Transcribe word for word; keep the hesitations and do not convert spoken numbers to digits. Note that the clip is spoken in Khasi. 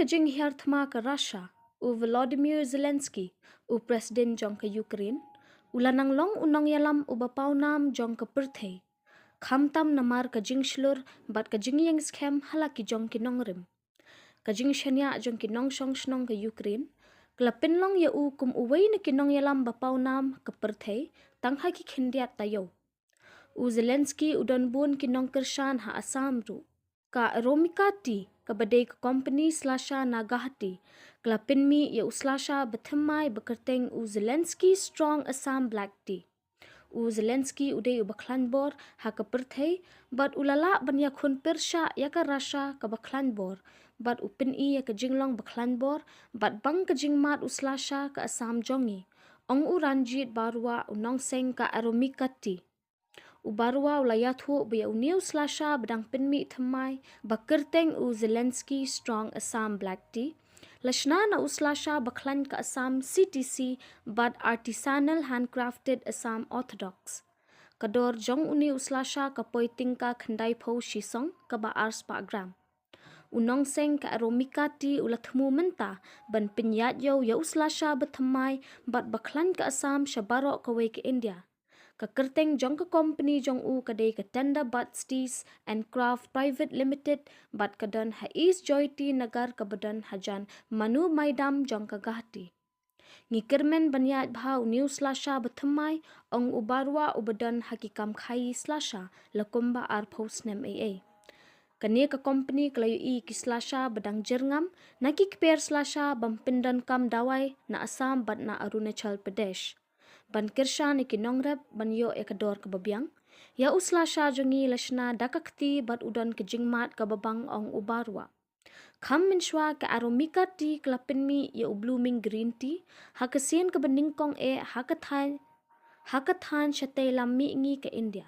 Jinghiar thma ka Russia, u Volodymyr Zelensky, u President jong ka Ukraine, u la nang long u nongïalam uba pawnam jong ka pyrthei, khamtam namar ka jingshlur bad ka jingïeng skhem ha la ki jong ki nongrim. Ka jingshaniah jong ki nongshong shnong ka Ukraine ka la pynlong ïa u kum uwei na ki nongïalam ba pawnam ka pyrthei tang ha ki khyndiat taïew. U Zelensky u don bun ki nongkyrshan ha Assam ruh. Ka Aromika Tea, kaba dei ka company slasha na Guwahati, ka la pynmih ïa u slasha bathymmai ba kyrteng u Zelensky Strong Assam Black Tea. U Zelensky u dei uba khlaiñ bor ha ka pyrthei bad u la lah ban ïakhun pyrshah ïa ka Russia kaba khlaiñ bor bad u pyni ïa ka jinglong ba khlaiñ bor bad bang ka jingmad u slasha ka Assam jong ngi, ong u Ranjit Barua, u nongseng ka Aromika Tea. U Barua u la ïathuh ba ïa une u slasha ba dang pynmih thymmai ba kyrteng u Zelensky Strong Assam Black Tea la shna na u slasha ba khlaiñ ka Assam C T C bad Artisanal Handcrafted Assam Orthodox. Ka dor jong une u slasha ka poi tyngka khyndaiphew shisong kaba arspah gram. U nongseng ka Aromika Tea u la thmu mynta ban pynïaid ïew ïa u slasha bathymmai bad ba khlaiñ ka Assam sha baroh kawei ka India. Ka kyrteng jong ka company jong u ka dei ka Tender Buds Teas and Craft Private Limited bad ka don ha East Jayati Nagar kaba don hajan Manu Maidam jong ka Guwahati. Ngi kyrmen ban ïaid bha une u slasha bathymmai, ong u Barua uba don ha ki kam khaïi slasha la kumba arphew snem eiei. Kane ka company ka la ïohi ki slasha ba dang jyrngam na ki kper slasha bym pyndonkam dawai na Assam bad na Arunachal Pradesh. Ban kyrshan ïa ki nongrep ban ïoh ïa ka dor kaba biang, ïa u slasha jong ngi la shna da ka kti bad u don ka jingmad kaba bang, ong u Barua. Kham mynshuwa ka Aromika Tea ka la pynmih ïa u Blooming Green Tea ha ka sien kaba nyngkong eh ha ka thaiñ, ha ka thaiñ shatei lam mihngi ka India.